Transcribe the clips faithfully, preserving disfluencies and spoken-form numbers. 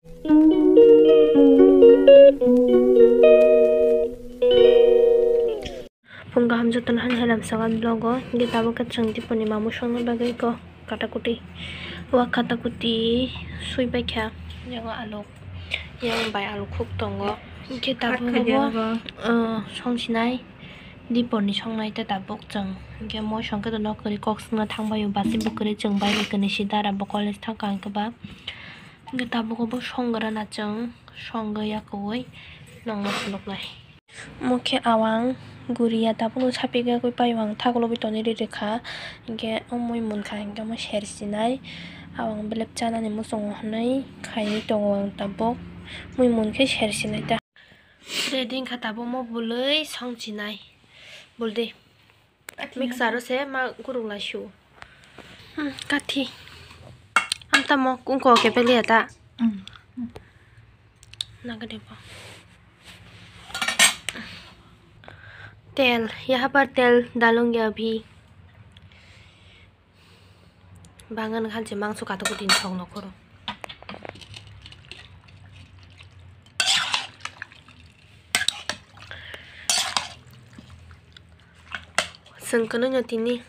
Phung kaham jotono hani hai lamsao ani vlog o. Hingke tabuk khe chwng dipor ni mamung songna bagwi ko katakuti. Wa katakuti sui bai kha. Yang aluk, yang bai aluk khuk tongo. Hingke tabuk bo, ah, song sinai dipor ni songnai ta tabuk chwng. Hingke moi song khe nok kwrwi kok swngna thang bai o basi bo kwrwi chwng bai bai kwnwi si dara bo college thang kha hingke ba. Hingke tabuk bo song gra na chwng song ya kwrwi nongno phunuknai. Mokhe awang guriya tabukno sapigwi paiwang thagulogwi tonwi rwkha. Hinkhe o mui munkha hinkhe omo sersinai. Awang belep chanani muchungo hwnwi khaiwi tongo ang tabuk. Mui munkhe sersinai ta. Ready wngkha tabuk omo bwlwi songchinai. Buldi. Mixer o se ma gurung lai su. Hmm, kathi. Amtamo kungko kepeliya ta. Hmm. Nagade bo. Tel, yaha par tel dalung ya abhi. Bangan khan se mangso katok din thok nokhoro. Sengkano no tini.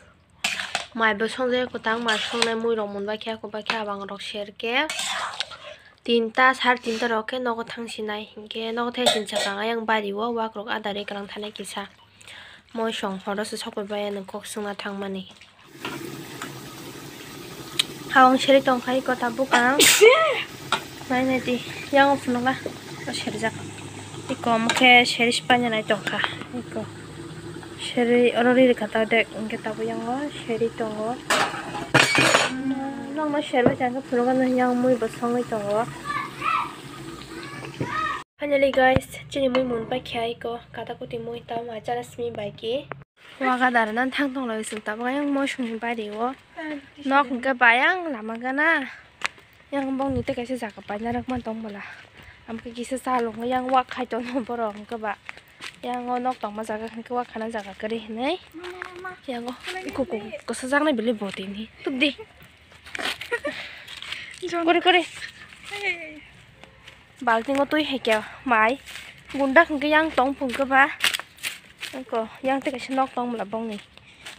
Mai bo songjak kwtang, mai songnai mui rok mun bai khe, ako bai khe abang rok ser khe tinta, sar tinta rok khe nogo thang sinai, hinkhe nogo thang sini sakang ayang bari o wak rok adari kwlang thanai kisa. Moi song horo se sokoi bai ani kok sungna thang mani. Hawang seri tong khai kota bukang. Nai nai di, yang phunukla, o serjak. Iko omo khe seri spanya nai tongkha. Iko. Seri oro ri rwkha ta dek, hingke tabuk yango seri tongo. Nokno serbai tangkhe phunukgano yang mui bo songwi tongo. Finally guys, chini mui mun pai khe aiko kata kuti mui tamo achara simi bai ki. Waga dara nan thang tong lai sung tabuk yang moi songni bari o. Nok hingke bayang lama gana. Yang bongni tei kaisa jaga paina rwkma tong bwla. Amkhe kisa chalok yang wak khai tongo borok hwnkhe ba. Yang o nok tongma jaga hwnkhe wak khana jaga kwrwi hinwi. Yang o iko ko kwsajaknai belai bo tini. Tubdi. Kori kori. Balting o twi hai khe mai. Gundak hwnkhe yang tong phungkhe ba. Iko yang tei kaisa nok tong bwla bongni.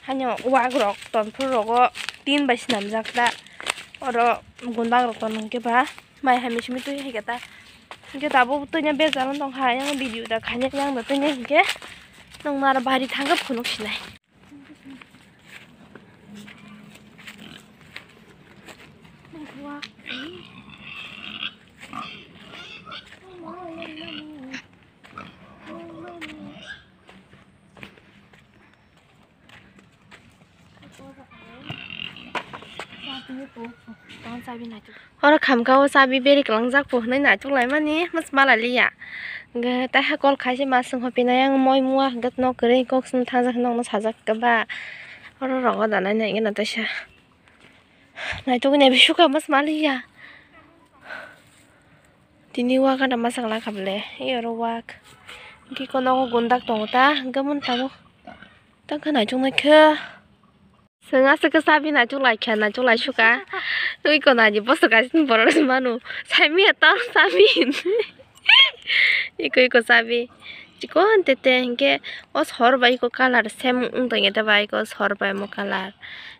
Haino wak rok tonphru rogo tin bai swnamjak ta. Oro gundak rok ton hwnkhe ba mai hai misi misi twi hai khe ta. Hwnkhe tabuk twi bejal wng tongkha yang video da khaina yang da twi hwnkhe nwng mara bari thangkhe phunuk sinai. Oro khamka o chabi beri kwlangjak po hwnwi naitok laimani mosmalaliya. Hwnkhe taiha kol khaise ma swng hopi nai ang moi mua hwnkhe nok kwrwi kok song thangjak nokno sajak hwnkhe ba oro rogo da nai nai gana taisa. Naitok nai bisu ka mosmalaliya. Tini wak gana masa kwlai kha bwle. Ei oro wak. Hwnkhe eko nogo gundak tongo ta. Hwnkhe mantamo. Tangkha naitok naikha. Chwng aswk khe chabi naitok laikha, naitok laisuka. Twi kona ni bwswk kaisa borok se manu. Saimanya tong chabi hinwi. Eko eko chabi. Chikon tete hwnkhe o sor bai eko colour same wng tongya ta bai eko sor bai omo colour.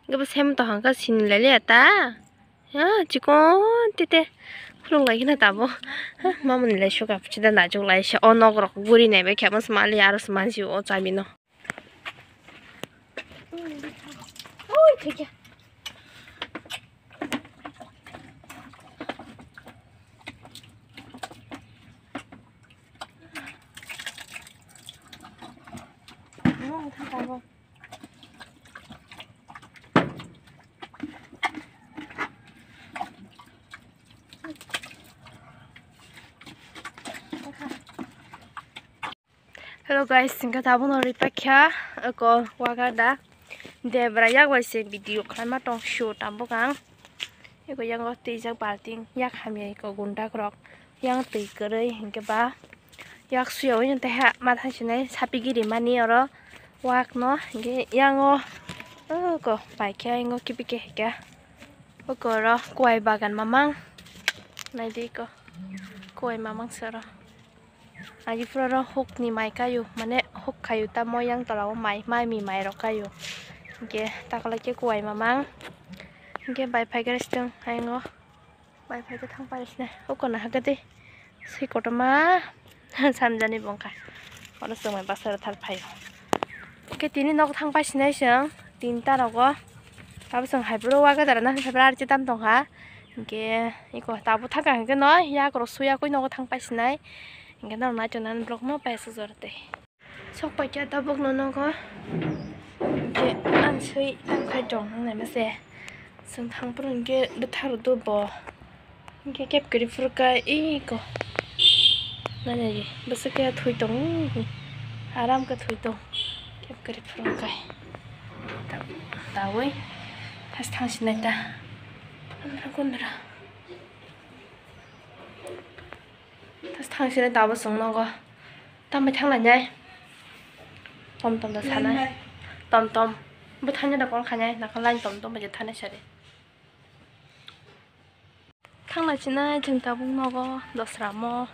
Hwnkhe bo same tong hwnkhe sini lailiya ta. Ha, chikon tete khuluk lai kheno tabo. Ha, mamoni lai suka phuchida najuk lai se o nok rok guri nai bai khe amo se mali aro se mansi o chabi no. Oi, thikya. Hello guys, hingke tabuk no ripakha eko waga da debra yak bai se video khlaima tong sio tabuk ang. Eko yango twijak balting yak hamya eko gundak rok yang twi kwrwi hingke ba yak suya oi taiha matha sinai sapi giri mani oro wak no hingke yango oko paikha yango kipi keheka oko oro kwai bagan mamang naidi eko. Kuwai mamang se oro. Agi pura oro huk ni mai kayu, mane huk kayu tamo yang tola o mai, mai mi mai rok kayu. Hingke takolai ke kuwai mamang. Hingke bai phai gari sitwng ayang o. Bai phai khe thang paisne. Oko nahakhe tei swi kotorma samjani bo wngkha. Oro chwng bai bwsai rw thar phaio. Hwnkhe tini nogo thang paisinai chwng tinta rogo. Abo chwng hai phuru wagadara nang hai phuru archi tam tongkha. Hwnkhe eko tabuk thangkha hwnkhe no yak rok suyakui nogo thang paisinai. Hwnkhe norok naitok nani vlog no paisajak tei. Sok paikha tabuk no nogo. Hwnkhe ang swi tang khai tong nang naima se. Chwng thang phuru hwnkhe bwtharok do bo. Hwnkhe kep kwrwi phuru kai eko. Nai nai bwswk khe thwi tong. Aram khe thwi tong. Kep kwrwi phuru kai. Ta-, tawi. Has thang sinai ta. Amra kundra. Tas thang sini tabuk chwng nogo. Tambai thang lainai. Tom tom da sanai. Lainai. Tom tom. Bo thangya da kol khainai. Nakha line tom tom bai je thanai sari. Thang lai sinai chwng tabuk nogo dosra mo.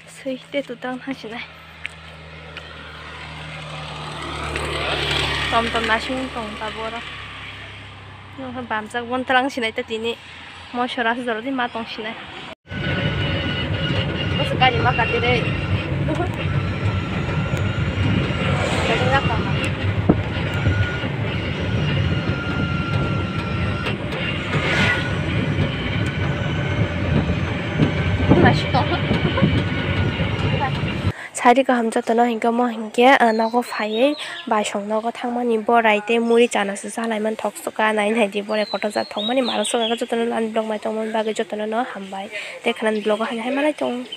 Swi te tu tang thang sinai. Tom tom nasing tong tabuk oro. Nokha bamjak bon twlang sinai ta tini. Moisora se jorodi ma tong sinai. Bwswk gari ma kati re. Gari ma kama. Sari kaham jotono hingke omo hingke, ah, nogo phaiwi baisong nogo thangmani borai tei muri chana se chalaimani thok soka nai nai di borai kotor jak thokmani maro soka jotono ani vlog mai tongmani bagwi jotono no hambai tei khwnani vlog o hai hai manai tongo.